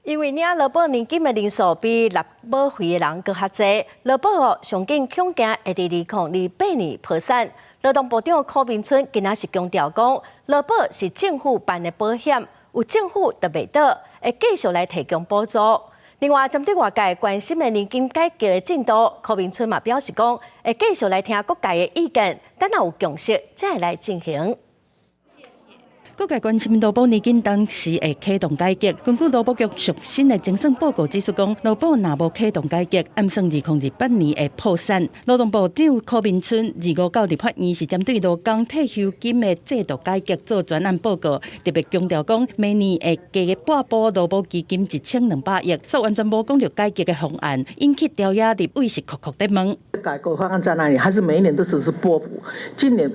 因為領勞保年金的人數比納保費的人閣較濟，勞保哦上緊恐驚會佇2028年破產。勞動部長柯銘春今仔是強調講，勞保是政府辦的保險，有政府就袂倒，會繼續來提供補助。另外，針對外界關心的年金改革的進度，柯銘春嘛表示講，會繼續來聽各界的意見，等若有共識，才會來進行。各界關心勞保年金當時會啟動改革，根據勞保局上新的精算報告指出，講勞保若無啟動改革，按算2028年會破產。勞動部長柯銘春25到立法院是針對勞工退休金的制度改革做專案報告，特別強調講，明年會加撥補勞保基金1200億，所以完全無講著改革的方案，引起朝野立委是苦苦咧問。改革方案在哪裡？還是每一年都只是撥補？今年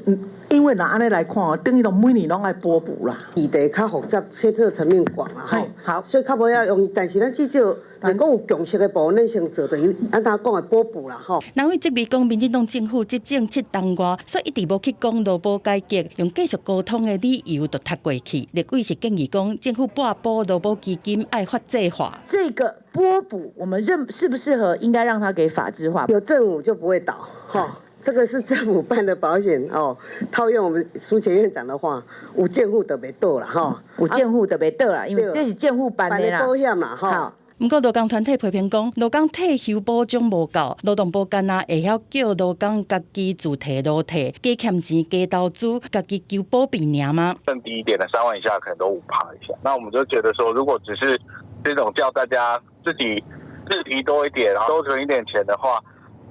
因為若按呢來看，等於講每年攏愛撥補啦。議題較複雜，牽涉層面廣啦，吼。好，所以較無要容易，但是咱至少若講有共識的部分，咱先做，就是按怎講的撥補啦，吼。藍委質疑講，民進黨政府執政7冬外，所以一直無去講勞保改革，用繼續溝通的理由就踢過去。立委是建議講，政府撥補勞保基金愛法制化。這個撥補，我們認適不適合，應該讓它給法制化。有政府就不會倒，哈。這個是政府辦的保險哦，套用我們蘇前院長的話，有政府就袂倒啦，吼，有政府就袂倒啦，因為這是政府辦的啦，保險嘛，吼。毋過勞工團體批評講，勞工退休保障無夠，勞動部干焦會曉叫勞工家己自提勞退，加欠錢加投資，家己求保庇爾嗎？更低一點的3萬以下可能都5趴以下，那我們就覺得說，如果只是這種叫大家自己自提多一點，多存一點錢的話，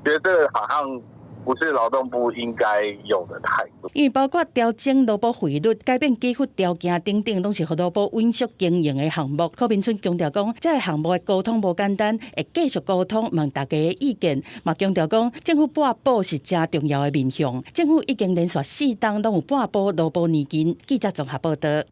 覺得這個好像不是勞動部應該有的態度。因為包括調整勞保費率、改變給付條件等等，攏是予勞保穩續經營的項目。柯銘春強調講，這个項目的溝通無簡單，會繼續溝通問大家的意見。嘛強調講，政府撥補是誠重要的面向。政府已經連續4冬攏有撥補勞保年金。記者綜合報道。